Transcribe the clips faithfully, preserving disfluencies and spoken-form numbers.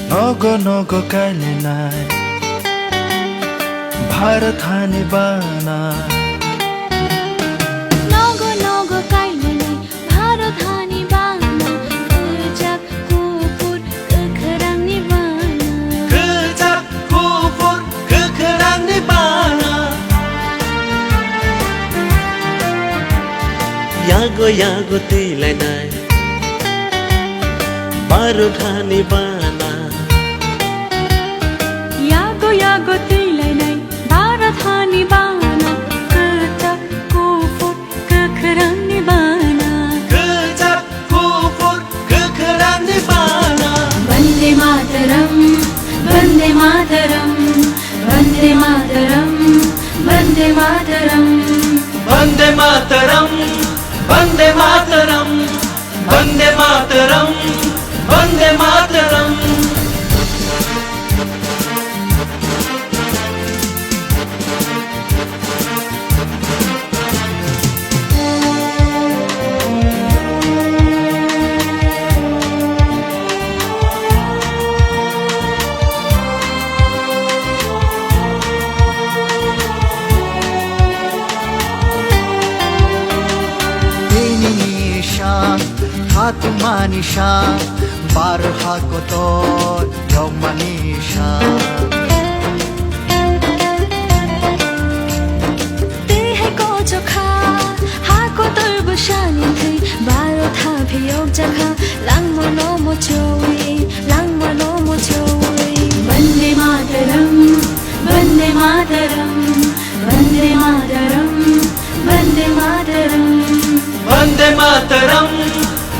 Nogo nogo kailainai Bharat hani bana. Nogo nogo kailainai Bharat hani bana. Kwchak kuphur kwkhrangni bana. Kwchak kuphur kwkhrangni bana. Yago yago twilainai Bharat hani bana. Yago yago twilainai Bharat hani bana. Kwchak kuphur kwkhrangni bana. Kwchak kuphur kwkhrangni bana. Vande Mataram, Vande Mataram, Vande Mataram, Vande Mataram. Vande Mataram, Vande Mataram, Vande Mataram, Vande Mataram. Tini ni sha, Fatima ni sha, Bharat ha kotor, Yokma ni sha. Twi hai kochokha, ha kotor bwsani thwi, Bharat ha phiyok jakha, langma no mochoi, langma no mochoi. Vande Mataram, Vande Mataram, Vande Mataram, Vande Mataram. Vande Mataram,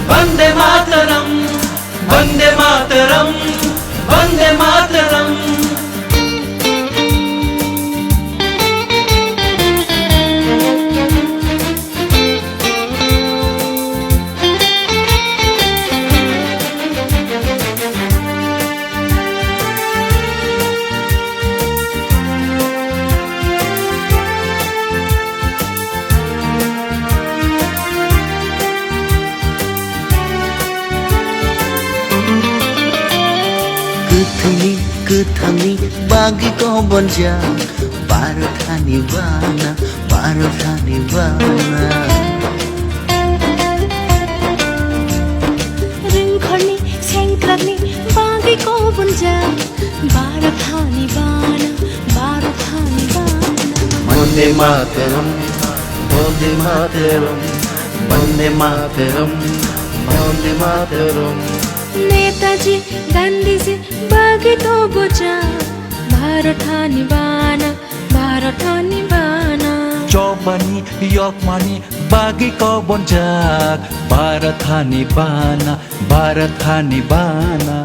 Vande Mataram, Vande Mataram, Vande Mataram. Kwthwini kwthangni bagwi kobonjak, Bharat hani bana, Bharat hani bana. Rwngkhorni sengkrakni bagwi kobonjak, Bharat hani bana, Bharat hani bana. Vande Mataram, Vande Mataram, Vande Mataram, Vande Mataram. Netaji Gandhiji bagwi kobonjak, Bharat hani bana, Bharat hani bana. Chobani Yokmani bagwi kobonjak, Bharat hani bana, Bharat hani bana.